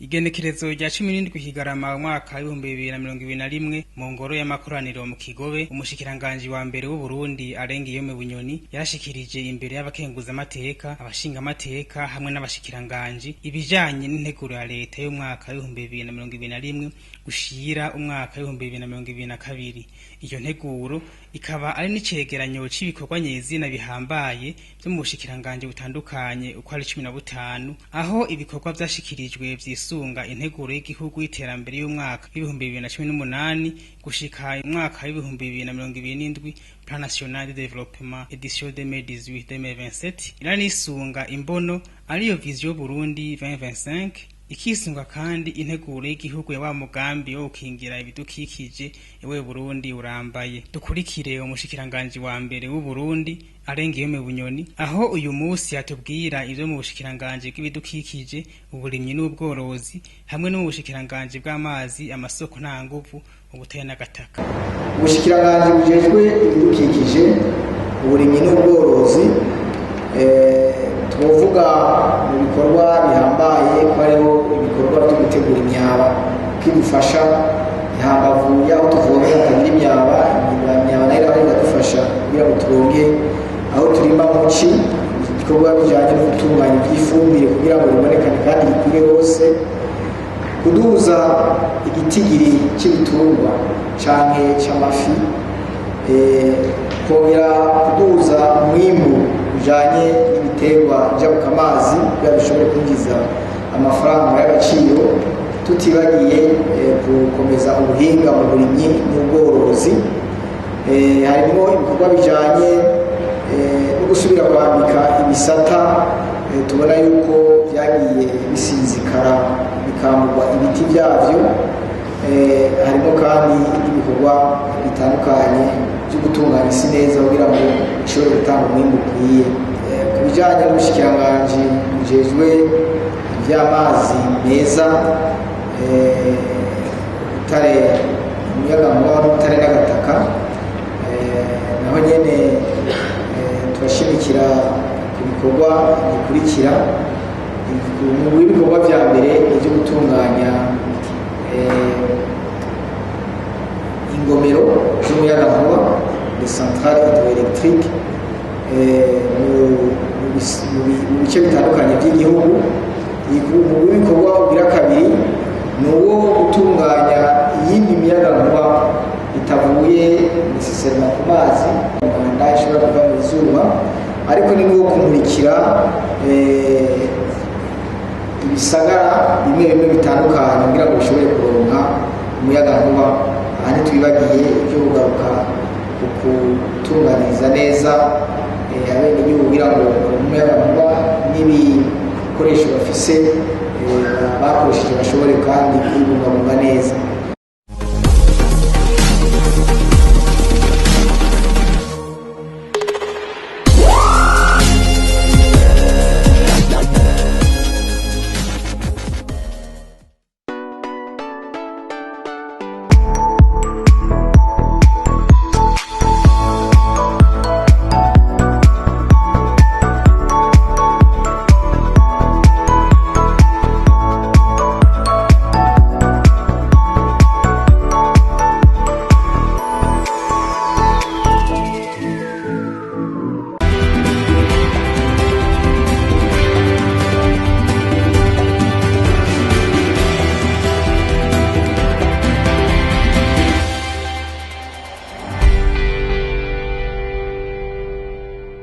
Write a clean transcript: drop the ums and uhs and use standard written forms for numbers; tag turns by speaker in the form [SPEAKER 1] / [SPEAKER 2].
[SPEAKER 1] Igenekerezo rya 17 Kigarama umwaka w'2021, mu ngoro y'amakoraniro mu Kigobe, umushikiranganji wa mbere w'Uburundi Alain Guillaume Bunyoni yarashikirije imbere y'abakenguzamateka, abashingamateka hamwe n'abashikiranganji ibijanye n'integuro ya leta y'umwaka w'2021 gushira umwaka w'2022. Iyo nteguro ikaba ari n'icegeranyo c'ibikorwa nyezina bihambaye vyo mu bushikiranganji butandukanye uko ari 15, aho ibikorwa vyashikirijwe vyisunga integuro y'igihugu y'iterambere y'umwaka w'2018 gushika umwaka w'2027, Plan National de Développement édition 2018-2027, iranisunga imbono ariyo Vision Burundi 2025, ikisunga kandi integuro y'igihugu ya wa mugambi wo gukingira ibidukikije, Ewe Burundi Urambaye. Dukurikire umushikiranganji wa mbere w'Uburundi Alain Guillaume Bunyoni, aho uyu musi atubwira ivyo mu bushikiranganji bw'ibidukikije, uburimyi n'ubworozi hamwe no mu bushikiranganji bw'amazi, amasoko ntanganguvu, ubutare n'agataka.
[SPEAKER 2] Ubushikiranganji bujejwe ibidukikije, uburimyi n'ubworozi, twovuga mu bikorwa bihambaye ko hariho ibikorwa byo gutegura imyaba kidufasha hambavu y'aho tuvomera hatagira imyaba. Imyaba nayo irahari, iradufasha kugira ngo turonke aho turima muci. Ibikorwa bijanye no gutunganya ivy'ifumbire kugira ngo ribonekane kandi rikwire hose, kuduza igitigiri c'ibitungwa canke c'amafi, kongera kuduza umwimbu ujanye n'ibiterwa njabukamazi kugira bishobore kwinjiza amafaranga y'agaciro, tutibagiye gukomeza ubuhinga mu burimyi n'ubworozi. Harimo ibikorwa bijanye no gusubira kwambika ibisata tubona yuko byagiye bisinzikara, bikamburwa ibiti byavyo. Harimo kandi n'ibikorwa bitandukanye byo gutunganya isi neza kugira ngo ishobore gutanga umwimbu ukwiye. Ku bijyanye n'ubushikiranganji bujejwe iby'amazi meza, ubutare, umuyagankuba n'ubutare n'agataka, naho nyene turashimikira ku bikorwa bikurikira. Umugwi w'ibikorwa vya mbere ni ibyo gutunganya ingomero z'umuyagankuba, les centrales hydroélectriques, mu bice bitandukanye by'igihugu. Umugwi w'ibikorwa ugira kabiri ni uwo gutunganya iyindi miyagankuba itavuye nécessairement ku mazi, umwanda ishobora kuva mu izuba, ariko ni n'uwo kumurikira ibisagara bimwe bimwe bitandukanye kugira ngo bishobore kuronka umuyagankuba. Aha ntitwibagiye ibyo kugaruka ku kutunganiriza neza abenegihugu kugira ngo baronke umuyagankuba n'ibikoresho bafise bakoresheje bashobore kandi kubibungabunga neza.